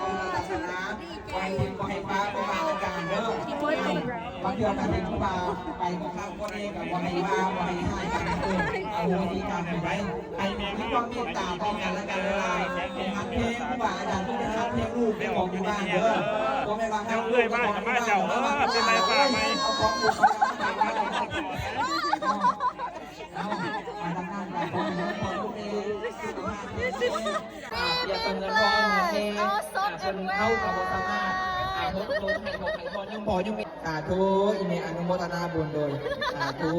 ບໍ່ມີວາສະໜາ ບໍ່ໃຫ້ຖິ້ມບໍ່ໃຫ້ປະ ບໍ່ວ່າອາຈານເດີ. ບາງເທື່ອກໍເຫັນຄູບາໄປບໍ່ຄັກບໍ່ແນ່ກໍບໍ່ໃຫ້ວ່າ ບໍ່ໃຫ້ຮ້າຍກັນ ເອີ ອະໂຫສິກຳໄປໄດ້ ໃຫ້ມີຄວາມເມດຕາຕໍ່ກັນແລະກັນຫຼາຍໆ ໃຫ້ຮັກແພງຄູບາອາຈານ ຄືໄດ້ຮັກແພງລູກຂອງຢູ່ບ້ານເດີ. ບໍ່ແມ່ນວ່າຮັກລູກຂອງຢູ່ບ້ານ ເອີ ເປັນໄມ້ປ່າໄມ້ ເອົາຂອງລູກຂອງຫຼານມາໄວ້ ເອົາ ເອົາ ມາທາງນັ້ນກໍຂໍໃຫ້ພໍ່ລູກເອງສຸຂະພາບແຂງແຮງ ອ່າ ປຽບເສມືອນພໍ່ເໝືອນແມ່ ອ່າ ເພິ່ນເຮົາກໍບໍ່ສາມາດ ອ່າ ຫົດລົງໃຫ້ພໍ່ໃຫ້ພໍ່ ຍົມພໍ່ຍົມແມ່ ສາທຸ ອີ່ແມ່ອະນຸໂມທະນາບຸນໂດຍ ສາທຸ.